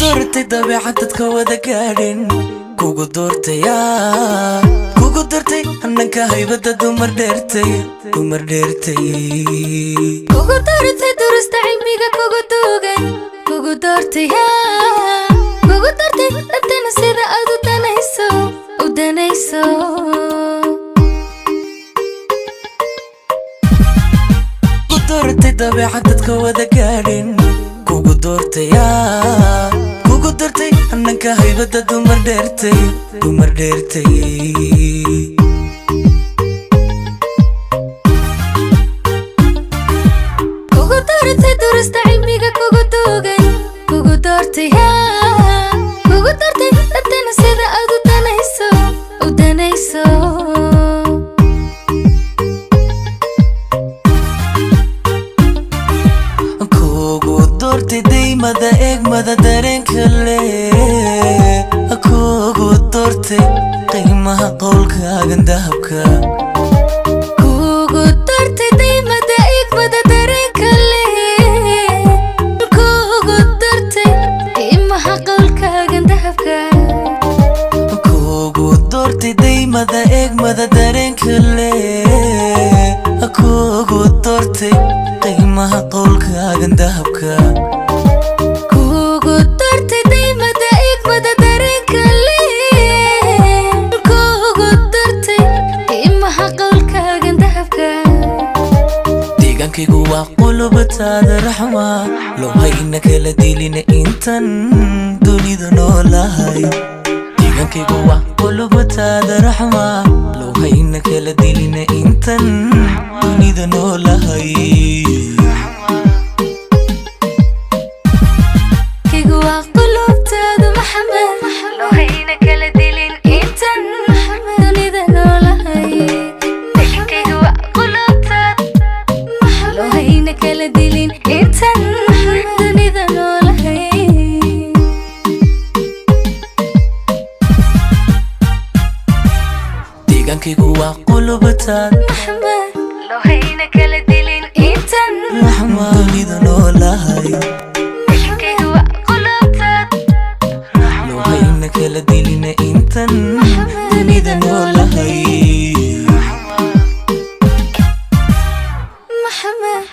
Doortay dabeecad dadka wada gaadhin, kugu doortaya, kugu doortay hananka haybada dumar dheertay, dumar dheertay. Kugu doortay durista cilmiga kugu duugan, kugu doortaya, kugu doortay dhabtana sida aad u danayso, u danayso. Kugu doortay dabeecad dadka wada gaadhin, kugu doortaya, kugu doortay hananka haybada dumar dheertay, dumar dheertay. Kugu doortay durista cilmiga kugu duugan, kugu doortaya, kugu doortay dhabtana sida aad u danayso, u danayso. Kugu doortay daymada eegmada dareenka leh, kugu doortay qiimaha qowlkaagan dahabka. Kugu doortay daymada eegmada dareenka leh, kugu doortay qiimaha qowlkaagan dahabka. Kugu doortay daymada eegmada dareenka leh, kugu doortay qiimaha qowlkaagan dahabka. Kugu doortay daymada eegmada dareenka leh, kugu doortay qiimaha qowlkaagan dahabka. Deegaankaygu waa qulubtaada raxma, loo hayna kala dilina intan dunida noolahay. Deegaankaygu waa qulubtaada raxma, loo hayna kala dilina intan dunida noolahay. Kaygu waa qulubtaada Maxamed, lohayna kala dilin intan dunida noolahay. Kaygu waa qulubtaada, lohayna kala dilin intan dunida noolahay. Deegaankaygu waa qulubtaada Maxamed, lohayna kala dilin intan raxma dunida noolahay. Kaygu waa qulubtaada, loo hayna kala dilina intan dunida noolahay. Maxamed.